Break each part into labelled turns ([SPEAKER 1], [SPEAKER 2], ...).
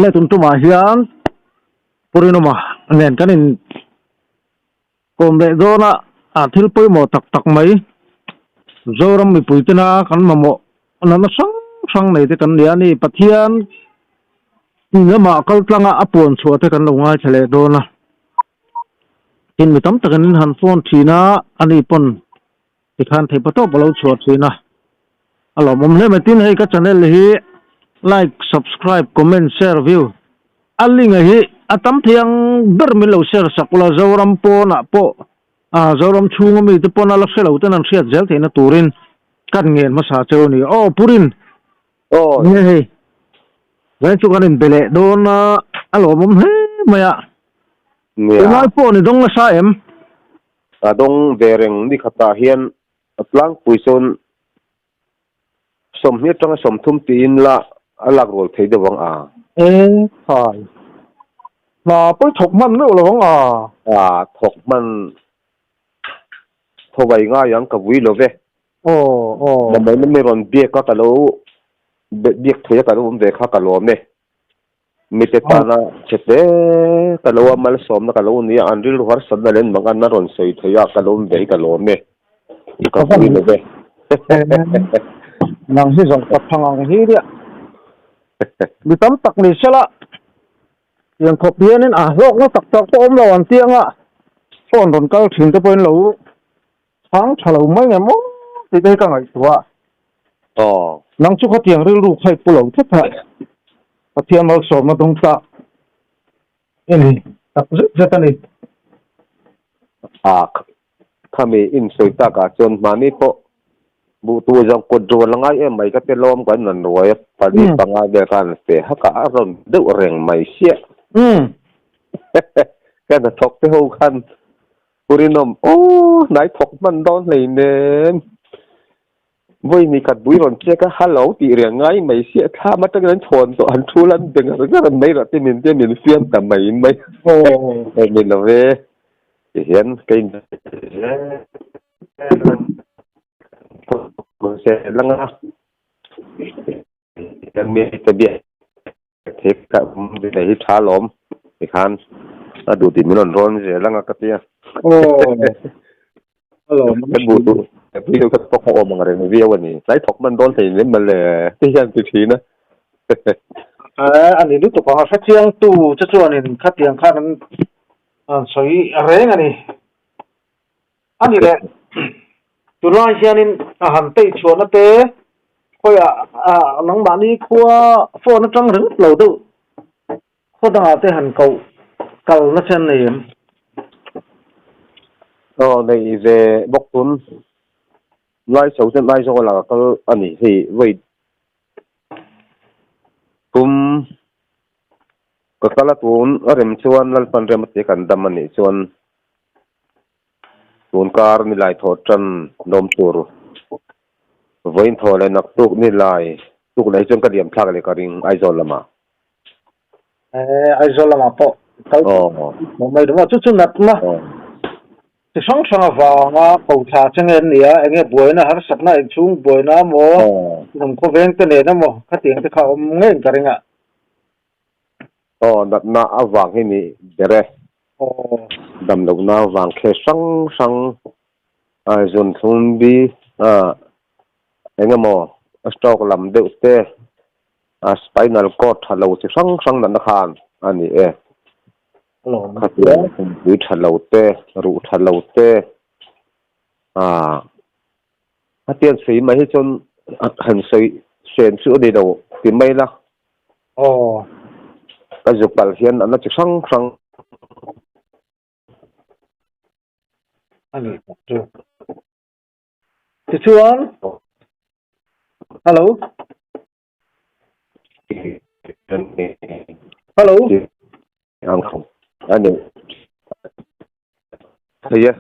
[SPEAKER 1] Le tun tumah hian Purinawma nen kan in kawm leh dawn a, a thil pawimawh tak tak mai Zoram mipui tena kan mamawh nana hrang hrang nei te kan ni a ni. Pathian lamah kal tlanga a puan chhuah te kan lo ngaithla leh dawn a. Tin mi tam takin an han phone thin a, ani pawn tikhan theih patawp a lo chhuah thin a. A lawmawm hle mai. Tin hei ka channel hi like, subscribe, comment, share, view a link a hi a tam thei ang ber min lo share sak ula Zoram pawnah pawh ah Zoram chhunga mite pawn a la hre lo ten an hriat zel theihna turin kan ngen hmasa cheu a ni. Aw Purin
[SPEAKER 2] Aw.
[SPEAKER 1] Nge hei zain chu kan inbe leh dawn a a lawmawm hle mai a.
[SPEAKER 2] Nia.
[SPEAKER 1] Tunlai pawh ni dawng nasa em?
[SPEAKER 2] A dawng ve reng ni khatah hian a tlangpui sawn 20 atanga 30 tiin la a lak rual thei deuh ang a.
[SPEAKER 1] E khai. Hna pawi thawk hman meuh lo ang a.
[SPEAKER 2] A thawk hman thawai ngai ang ka vui lo ve.
[SPEAKER 1] Aw aw.
[SPEAKER 2] Mamawh na mi rawn biak a ka lo biak thei a ka lo awm ve kha ka lawm e. Mite tana che te ka lo a malsawmna ka lo ni a, an rilru harsatna leh an manganna rawn sawi thei a, ka lawm ve hi ka lawm e, ka vui lo ve.
[SPEAKER 1] Nang hi zawng ka phang ang hi ria. Mi tam tak ni sela, tiang khawp hianin a hlawkna tak tak pawh awm lo an ti anga, phone rawn kal thin te pawhin lo chhang tha lo mai nge maw tih te hi ka ngaihtuah.
[SPEAKER 2] Aw.
[SPEAKER 1] Nang chu khatiang rilru kha i pu lo tlat a, Pathian malsawmna dawng tlak i ni tak zet zet a ni.
[SPEAKER 2] A, khami insawi takah chuan hmani pawh buh tur zawng kut rual a ngai em mai ka ti lawm kan rawn ruai a, pali panga vel khan fe hak a, a rawn deuh reng mai siah. Ka hnathawk te ho khan Pu Rinawm, Aw, hnai thawk hman dawn hleinem. Vawi ni khat bui rawn check a, Hello tih reng ngai mai sia, thlam atangin an chhawn tawh, an thu lan be ngar ngar an mai rah te min tia min fiam ta mai mai. Hei ni lo ve, tihian ka in lang a, kan mi te biak Thik ka awm ve hi tha lawm tikhan a duh tih min rawn rawn zel anga ka tia. Ka buh duh pui ka tawk awm ang reng viau a ni. Tlai thawk man dawn thei lem mawle ti hian ti thin a.
[SPEAKER 1] A ni lutuk ang a hrechiang tu che chuanin khatiang khan an sawi reng a ni. A ni leh, tunlai hianin a han tei chhuahna te khawiah nangmahni khua phone atang ringawt lo deuh khaw dangah te han koh kal nasa an nei em?
[SPEAKER 2] Aw nei ve bawk tun lai chho ten Aizawl ah ka kal a ni hei vawi tum ka kal a tun a rem chuan Lalpan rem a tia kan dam a nih chuan Tun kar nilai thawh tan lawm tur vawiin thawh leh naktuk nilai tuk leh hi chuan ka liam thlak leh ka ring Aizawl lamah.
[SPEAKER 1] Eh, Aizawl lamah pawh kal mai duh a, chu chu natna chi hrang hrang avanga ko thla che nge an ni a, enge buaina harsatna inchhung buaina emaw hnam khawveng te nen emaw khatiang te kha a awm ngei ka ring a.
[SPEAKER 2] Aw, natna avang hi ni ber e. Damlohna vang khe hrang hrang a zun thlum bi a eng emaw a stroke lam deuh te a spinal cord tha lo chi hrang hrang natna khan a ni e. Khatiang pumpui tha lo te, ruh tha lo te a khatiang sawi mai hi chuan han sawi sen chu a ni lo ti mai la.
[SPEAKER 1] Aw.
[SPEAKER 2] Ka zuk palh hian an la chi hrang hrang.
[SPEAKER 1] A ni tak chu. Tichuan, Hello. Hello.
[SPEAKER 2] A ni. Thei e.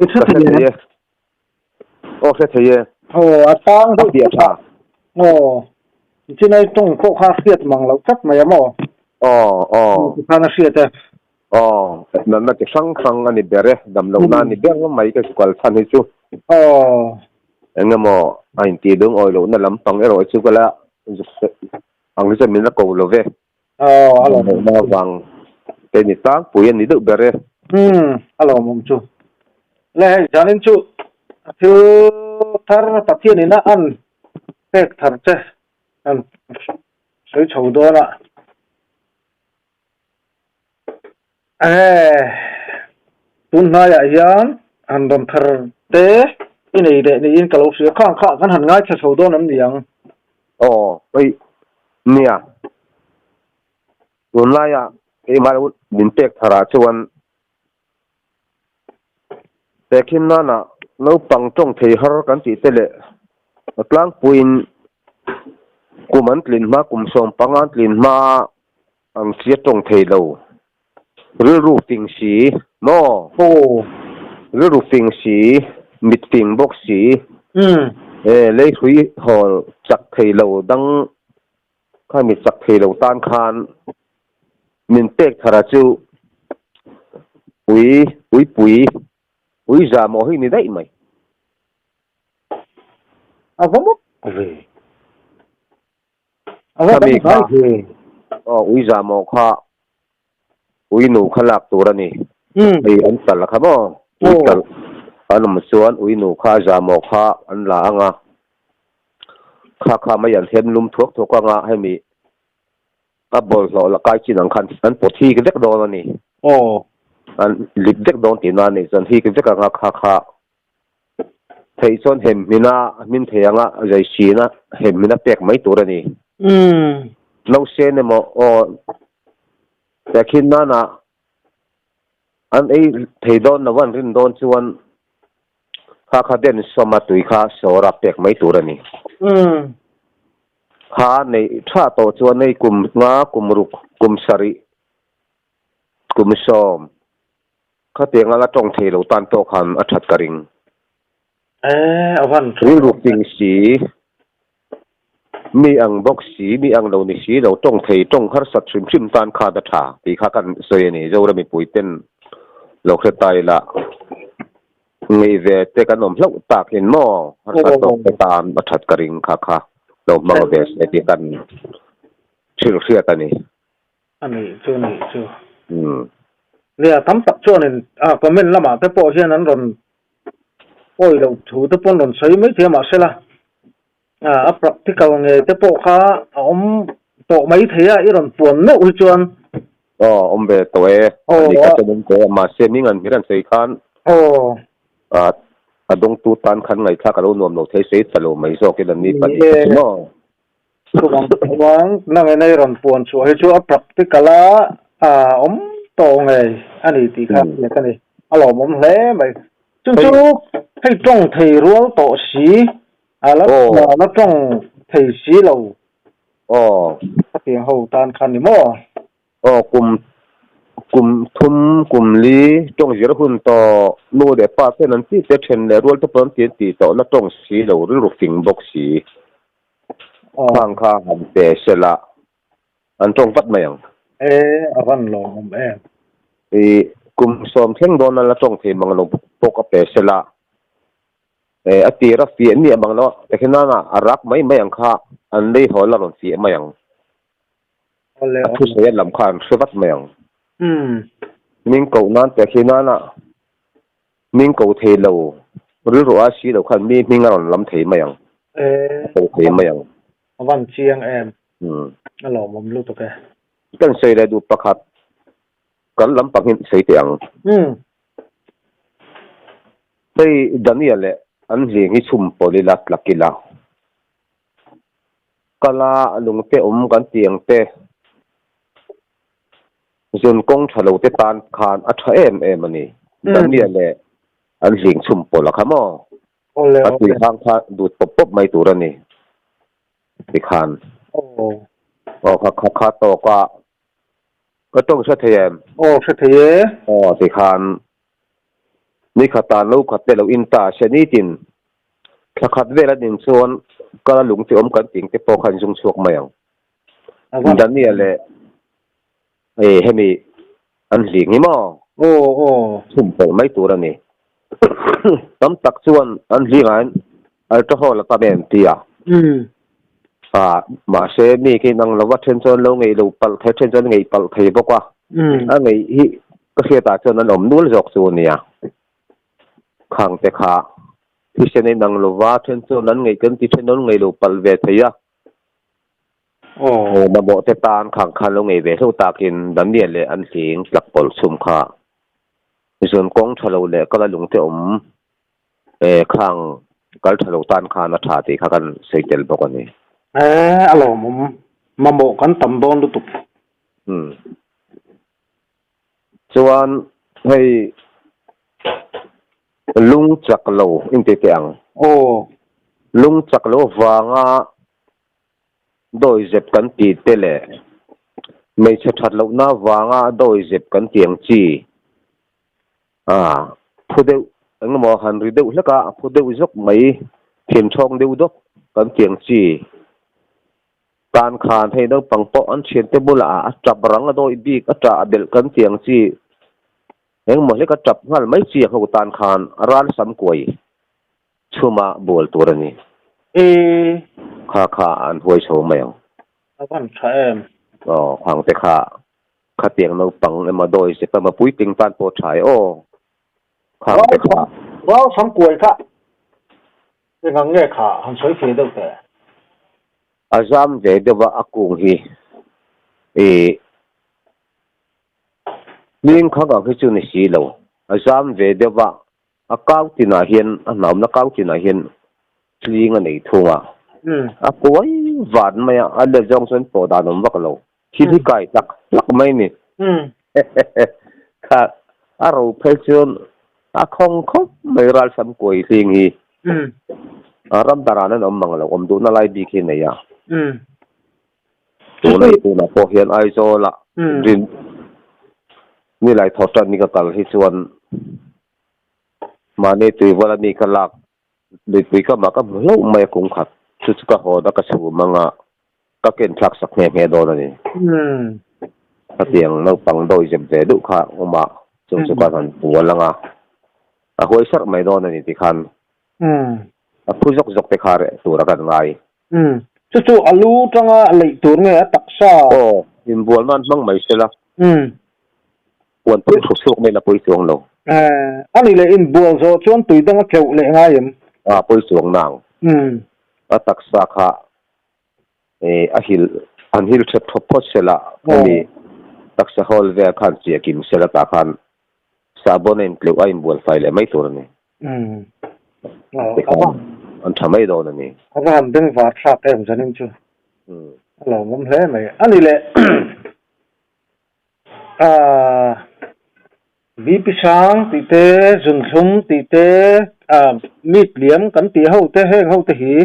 [SPEAKER 1] I hre thei e.
[SPEAKER 2] Aw hre thei e.
[SPEAKER 1] Aw a tang
[SPEAKER 2] deuh tih a tha.
[SPEAKER 1] Aw chinai tawng pawh kha hriat mang loh tlat mai a maw?
[SPEAKER 2] Aw aw.
[SPEAKER 1] Tikhan a hriat e.
[SPEAKER 2] Aw, natna chi hrang hrang a ni ber e, damlohna a ni ber mai ka kal chhan hi chu.
[SPEAKER 1] Aw.
[SPEAKER 2] Eng emaw a intih lungawi lohna lampang erawh chu ka la zuk ang hi chuan min la ko lo ve.
[SPEAKER 1] Aw, a lawmawm.
[SPEAKER 2] Damlohna avang te ni tlangpui a ni deuh ber e.
[SPEAKER 1] Umm, a lawmawm chu. Le hei zanin chu thil thar Pathianin a an pek thar che kan sawi chho dawn a. Enge tun hnaiah hian han rawn thar te i nei leh niin ka lo hria khang kha kan han ngaithla chho dawn em ni ang?
[SPEAKER 2] Aw hei nia tunlaiah keimah lo min pek tharah chuan pekhin nana naupang tawng thei har kan tih te leh a tlangpuiin kum an tlin hma kum 15 an tlin hma Ang chi a tawng thei lo. Rilru fing si maw?
[SPEAKER 1] Aw.
[SPEAKER 2] Rilru fing si, mit fing bawk si.
[SPEAKER 1] Umm.
[SPEAKER 2] E, lei hrui hawl chak thei lo dang kha mi chak thei lo tan khan min pek thar a chu ui, uipui, ui za maw hi ni daih mai.
[SPEAKER 1] A va mawp ve. A va
[SPEAKER 2] Khami kha
[SPEAKER 1] dang ve.
[SPEAKER 2] Aw ui zahmawh kha ui nu kha lak tur a ni. Hei an talh kha maw? Ui talh an awm chuan ui nu kha zahmawh kha an la ang a, kha kha mai an hem lum thuak thuak ang a, hemi a bawlhhlawh la kai chin ang khan an pawt hik vek dawn a ni. An lip vek dawn tihna a nih chuan hik vek ang a kha kha Theih chuan hem hmina hmin thei anga zai sina hem hmina pek mai tur a ni. Nausen emaw aw tehkhin nana an ei thei dawn lo an rin dawn chuan kha kha den sawma tui kha sawra pek mai tur a ni. Kha neih tha tawh chuan hei kum nga, kum ruk, kum sarih, kum sawm Khatiang a la tawng thei lo tan pawh khan a that ka ring.
[SPEAKER 1] Eh, a van tha.
[SPEAKER 2] Rilru fing si, mi ang bawk si, mi ang lo ni si lo tawng thei, tawng harsat hrim hrim tan khan a tha tih kha kan sawi a ni. Zoram mipui ten lo hre ta ila ngei ve te kan awm hlauh tak in maw harsat tawk te tan a that ka ring kha kha lo hmang ve se tih kan thil hriat a ni.
[SPEAKER 1] A nih chu nih chu. Nia tam tak chuanin a comment lamah te pawh hian an rawn pawi loh thu te pawh an rawn sawi mai thei a mahsela a practical nge te pawh kha a awm tawh mai thei a i rawn puan meuh hi chuan.
[SPEAKER 2] Aw awm ve tawh e a ni kha chuan awm tawh a mahse ming an hmir an sawi khan a dawngtu tan khan ngaihthlak a lo nuam lo thei sawi ta lo mai zawkin an ni pahnih kha chu maw.
[SPEAKER 1] Chuvang chuan nangin ei rawn puan chhuah hi chu a practical a awm tawh ngei a ni tih kha hriat a ni. A lawmawm hle mai. Chu chu hei tawng thei rual tawh si, a la la tawng thei si lo.
[SPEAKER 2] Aw.
[SPEAKER 1] Khatiang ho tan kha ni maw?
[SPEAKER 2] Aw kum kum thum kum li tawng zir hun tawh nu leh pa ten an tih te then leh rual te pawh an ti an tih tawh la tawng si lo rilru fing bawk si. Khang kha han pe sela an tawng vat mai ang.
[SPEAKER 1] E a van lawmawm em.
[SPEAKER 2] I kum sawm thleng dawn a la tawng thei mang lo pawh ka pe sela e a tir a fiah miah mang lo a tikhian nana a rak mai mai ang kha an lei hawl a rawn fiah mai ang. A thusawi a lam kha an hre vat mai ang. Min koh nan tikhian nana Hming ko thei lo, rilru a si lo khan mi hming a rawn lam thei mai ang, a ko thei mai ang.
[SPEAKER 1] A van chiang em? A lawmawm lutuk e.
[SPEAKER 2] Kan sawi leh duh pakhat, kan lam pang hi sawi teh ang. Hei Daniel leh an hling hi chhum pawlh ila tlak ila, kala lungte awm kan ti ang te, Zun kawng tha lo te tan khan a tha em em a ni. Dania leh an hling chhum pawlh a kha maw? A tui hang kha dut pawp pawp mai tur a ni tikhan. Aw kha kha kha tawk a ka tawng hre thei em?
[SPEAKER 1] Aw hre thei e.
[SPEAKER 2] Aw tikhan ni khatah no khat te lo in ta se nitin thla khat vel a nin chuan kala lung te awm kan ting te pawh khan zung chhuak mai ang. Dania leh hemi An hling hi maw?
[SPEAKER 1] Aw aw.
[SPEAKER 2] Chhum pawlh mai tur a ni. Tam tak chuan an hlingah hian alcohol a tam em ti a. Ah, mahse mi khi nang lova then chuan lo ngeih lo palh thei, then chuan ngeih palh thei bawk a. A ngeih hi ka hriatah chuan an awm nual zawk chu a nia. Khang te kha thisen a inang lova then chuan an ngeih kan ti then an ngeih lo palh ve thei a.
[SPEAKER 1] Aw.
[SPEAKER 2] Mamawh te tan khang khan lo ngei ve hlauh takin Daniel leh an hling tlak pawlh chhum kha zun kawng tha lo leh kala lung te awm khang kal tha lo tan khan a tha tih kha kan sawi tel bawk a ni.
[SPEAKER 1] Eh, a lawmawm. Mamawh kan tam dawn lutuk.
[SPEAKER 2] Umm. Chuan hei lung chak lo inti teh ang.
[SPEAKER 1] Aw.
[SPEAKER 2] Lung chak lo avanga Dawi zep kan tih te leh hmeichhe that lohna avanga dawi zep kan tih ang chi a phu deuh eng emaw han ri deuh hlek a, a phu deuh zawk mai thin thawng deuh dawk kan tih ang chi tan khan hei naupang pawh an thiante bulah a tap rang a dawi bik a tah belh kan tih ang chi eng emaw hlek a tap nghal mai chi ang ho tan khan ral sam kuai Chhuma bual tur a ni.
[SPEAKER 1] E.
[SPEAKER 2] Kha kha an huai chho mai ang.
[SPEAKER 1] A van tha em?
[SPEAKER 2] Aw, khangte kha khatiang naupang emaw dawi zep emaw puitling tan pawh tha e aw. Khangte kha.
[SPEAKER 1] Rau sam kuai kha eng ang nge kha han sawi feh deuh teh?
[SPEAKER 2] A zam ve deuh a a kung hi i hming khang ang hi chu ni si lo. A zam ve deuh a A kau tinah hian, a hnaumna kau tinah hian tling a nei thung a. A kuai van mai a, a let zawng chuan pawh dan awm vak lo. Thil hi kai hlak hlak mai ni. Kha a ro phei chuan a khawng khawp mai ralsam kuai hling hi. A ram daran an awm mang lo, awm duhna lai bik hi nei a. Tuna i tunah pawh hian Aizawlah rin nilai thawh tan ni ka kal hi chuan Mahni tuivual a mi ka lak luipui ka mah ka hmu hlauh mai a kum khat chu chu ka hawn a ka chhum anga ka ken thlak sak nghe nghe dawn a ni. Khatiang naupang dawi zep ve duh kha awm a chung chu ka han bual anga a huai sarh mai dawn a ni tikhan a phu zawk zawk te kha reh tur a kan ngai.
[SPEAKER 1] Chu chu a lu tanga leih tur nge a taksa?
[SPEAKER 2] Aw, inbual nan hmang mai sela. Puan pui thu chhuak mai la pawi chuang lo.
[SPEAKER 1] A nih leh inbual zawh chuan tui dang a tleuh leh ngai em?
[SPEAKER 2] A pawi chuang nang. A taksa kha a hil an hil thep thawp phawt sela hemi taksa hawl vel khan chiah kim sela tah khan sahbawn a intleuh a inbual fai leh mai tur a ni. Tikhan an tha mai dawn a ni.
[SPEAKER 1] A va han bengvar thlak em zanin chu. A lawmawm hle mai. A nih leh Aaa BP sang tih te, zunthlum tih te, aaa meat liam kan tih ho te heng ho te hi.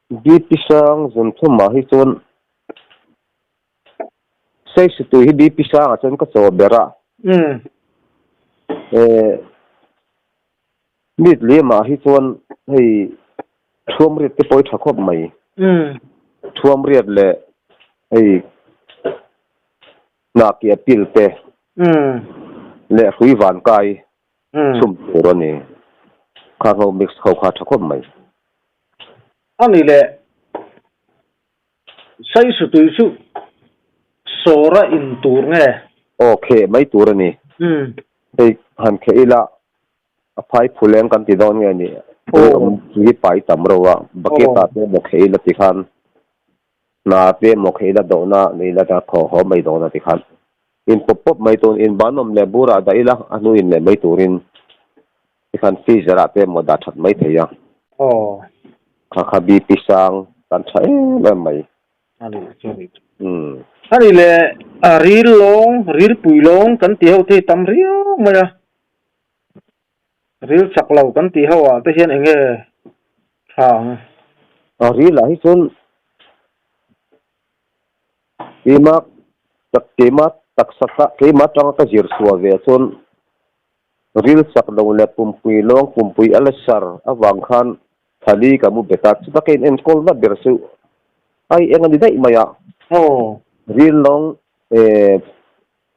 [SPEAKER 2] BP sang zunthlum ah hi chuan Saisutui hi BP sang ah chuan ka chaw ber a. Eh meat liam ah hi chuan hei Thuamriat te pawh hi tha khawp mai. Thuamriat leh hei hnahkiah pil te leh hrui vankai chhum tur a ni. Kha ho mix ho kha tha khawp mai.
[SPEAKER 1] A ni leh Saisutui chu sawra in tur nge?
[SPEAKER 2] Aw kheh mai tur a ni. Hei han kheh ila A phai phuleng kan ti dawn nge ni? Tui awm hi pai tam reuh a, bucket ah te emaw kheh ila ti khan, hna te emaw kheh ila dawhna nei ila ta thaw haw mai dawn a ti khan. In pawp pawp mai turin in banawm leh burah dah ila a hnu in leh mai turin ti khan freezer ah te emaw dah that mai thei a. Kha kha BP sang kan tha em em mai.
[SPEAKER 1] A ni chu a ni chu. A ni leh a ril lawng, rilpui lawng kan tih ho te hi tam riau mai a. Ril chak lo kan tih ho ah te hian enge tha ang?
[SPEAKER 2] A ril ah hi chuan keima tak keima taksa ka keima atanga ka zir chhuah ve chuan ril chak lo leh pumpui lawng pumpui a la sar avang khan thali ka mu bet a, chuta ka in enkawl na ber chu ai eng a ni daih mai a.
[SPEAKER 1] Aw.
[SPEAKER 2] Ril lawng eh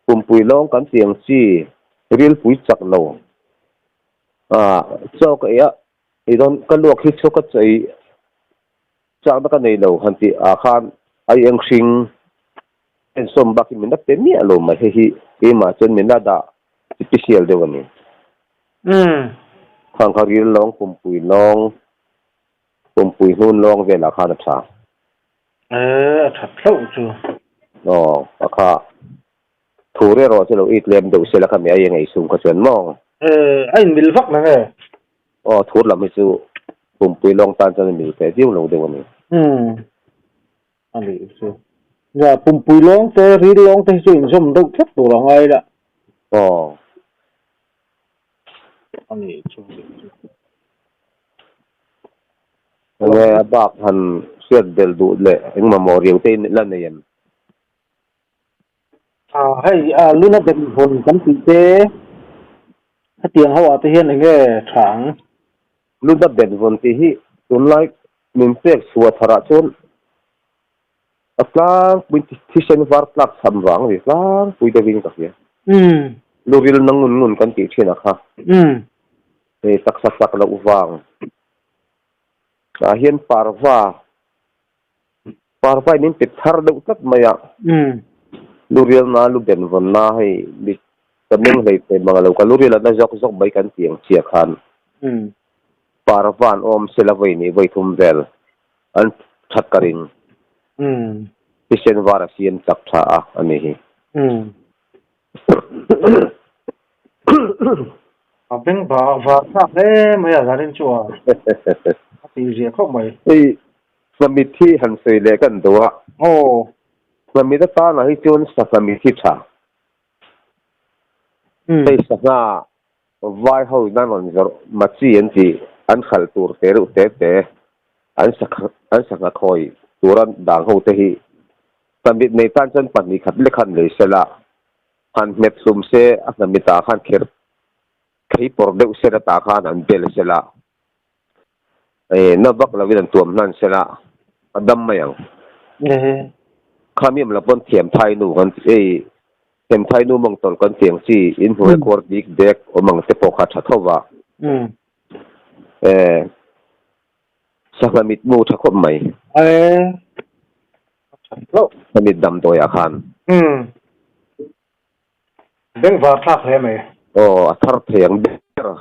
[SPEAKER 2] pumpui lawng kan tih ang chi rilpui chak lo ah chaw ka ei a ei dawn ka luak hi chu ka chaw ei chakna ka nei lo han tih ah khan ai eng hring ensawm bak hi min la pe miah lo mai hei hi keimah chuan min la dah special deuh a ni. Khang kha ril lawng pumpui lawng pumpui hnun lawng velah khan a tha.
[SPEAKER 1] Ee, a that hlauh chu.
[SPEAKER 2] Aw, a kha. Thu reh rawh chu lo it lem deuh sela kha mi ai engei sum kha chuan maw?
[SPEAKER 1] Ee, a inmil vak na nge?
[SPEAKER 2] Aw, thur lam hi chu pumpui lawng tan chuan a mil teh viau lo deuh a ni.
[SPEAKER 1] Umm, a nih chu. Nia, pumpui lawng te, ril lawng te hi chu inzawm deuh tlat tur a ngai la.
[SPEAKER 2] Aw.
[SPEAKER 1] A nih chu, a nih chu.
[SPEAKER 2] Enge a bak han hriat belh duh leh engmah maw riau te in la nei em?
[SPEAKER 1] A hei a luna ben hawn kan tih te hetiang ho ah te hian enge tha ang?
[SPEAKER 2] Luna ben vawn tih hi tunlai min pek chhuah tharah chuan a tlangpui thisen var tlak chham vang a ni tlangpui deuhin ka hria. Luril na ngun ngun kan tih thin a kha. Hei taksa chak loh vang ah hian parva parva in min pe thar deuh tlat mai a lurial na lu ben vawn na hei mi ka meng hlei thei mang lo ka lurial a na zawk zawk mai kan tih ang chiah khan parva an awm sela vawi nih vawi thum vel an that ka ring thisen var a siam chak tha a a ni hi.
[SPEAKER 1] A beng va var thlak hle mai a zanin chu a a tih zia khawp mai.
[SPEAKER 2] Hei Hlamit hi han sawi leh kan duh a.
[SPEAKER 1] Aw.
[SPEAKER 2] Hlamit atana hi chuan Sahlamit hi tha. Hei sangha vai ho in an rawn zawrh machi an tih an hralh tur te reuh te te an an sangha khawi tura dang ho te hi Hlamit nei tan chuan pahnih khat lek han lei sela han hmet hlum se a hnamitah khan kher khei pawr deuh sen atah khan han bel sela eh na vak lovin an tuam hnan sela a dam mai ang. Khami awm lo pawn thiamthai nu kan ti ei thiamthai nu mawng tawlh kan ti ang chi inhnuai khuar dik dek awm ang te pawh kha a tha tho va. Eh sangha mitmu tha khawp mai. Ka mit damdawi ah khan.
[SPEAKER 1] Umm. Bengvar thlak hle mai.
[SPEAKER 2] Aw, a thar thei ang ber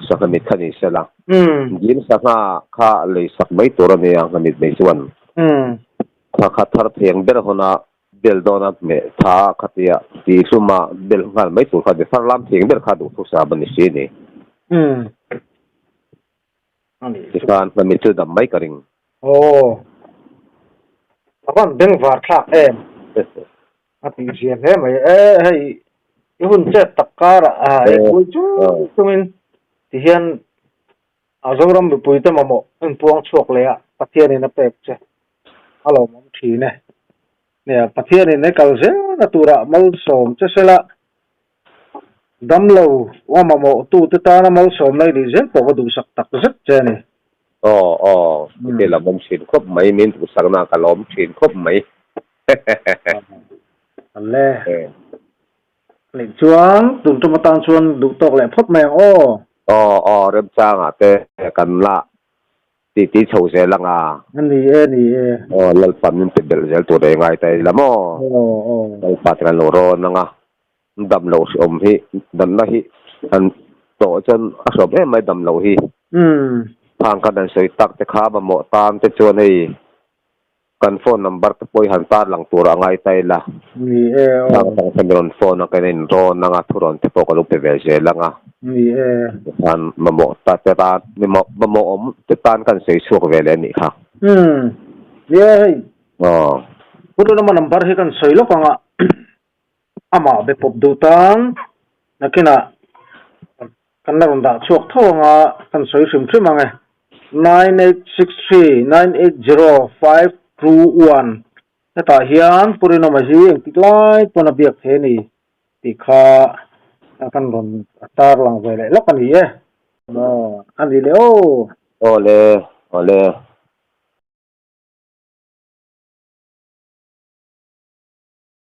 [SPEAKER 2] sangha mit kha ni sela.
[SPEAKER 1] Umm.
[SPEAKER 2] Dil sangha kha lei sak mai tur a nia ngha mit nei chuan.
[SPEAKER 1] Umm.
[SPEAKER 2] Kha kha thar thei ang ber hawna bel dawna hmeh tha khatia tih hluma bel nghal mai tur kha ni. Thar lam thei ang ber kha duhthusam a ni si ni.
[SPEAKER 1] Umm.
[SPEAKER 2] Tikhan hna mit chu dam mai ka ring.
[SPEAKER 1] Aw. A van bengvar thlak em? A tih zia hle mai. E hei i hun chet tak karah a ei pui chung chungin tihian a Zoram mipuite mamawh inpuang chhuak leh a Pathianin a pek che a lawmawm thin e. Nia Pathianin ei kal zelna turah malsawm che sela Damlo a mamawh tute tana malsawmna i nih zel pawh ka duhsak tak zet che a ni.
[SPEAKER 2] Aw aw, i te lam awm thin khawp mai, min duhsakna ka lawm thin khawp mai.
[SPEAKER 1] Awle. Nih chuan tun tum atan chuan duh tawk leh phawt mai ang aw.
[SPEAKER 2] Aw aw, remchangah te kan la Ti ti chho zel ang a.
[SPEAKER 1] A ni e, ni e.
[SPEAKER 2] Aw, Lalpa min pe belh zel tur ei ngai ta ila maw?
[SPEAKER 1] Aw, aw.
[SPEAKER 2] Lalpa te kan lo rawn ang a, dam loh hriawm hi, damna hi han tawh chuan a hriawm em mai dam loh hi.
[SPEAKER 1] Umm.
[SPEAKER 2] Khang khan an sawi tak te kha mamawh tan te chuan hei Kan phone number te pawh i han tar lang tur a ngai ta ila.
[SPEAKER 1] Ni e aw.
[SPEAKER 2] Thlang thlang te mi rawn phone a ka in rawn anga thu rawn te pawh ka lo pe ve zel anga.
[SPEAKER 1] Ni e.
[SPEAKER 2] Tikhan mamawh ta te tan mamawh awm te tan kan sawi chhuak ve leh a nih kha.
[SPEAKER 1] Umm. Ni e hei.
[SPEAKER 2] Aw.
[SPEAKER 1] Pu Lawma number hi kan sawi lawk anga amah be pawp duh tan nakinah Kan la rawn dah chhuak tho anga kan sawi hrim hrim ang e. 9863980521 Hetah hian Pu Rinawma hi engtik lai pawn a biak thei a ni tih kha kan rawn tar lang ve leh lawk a ni e. Aw, a ni leh aw.
[SPEAKER 2] Awle, awle.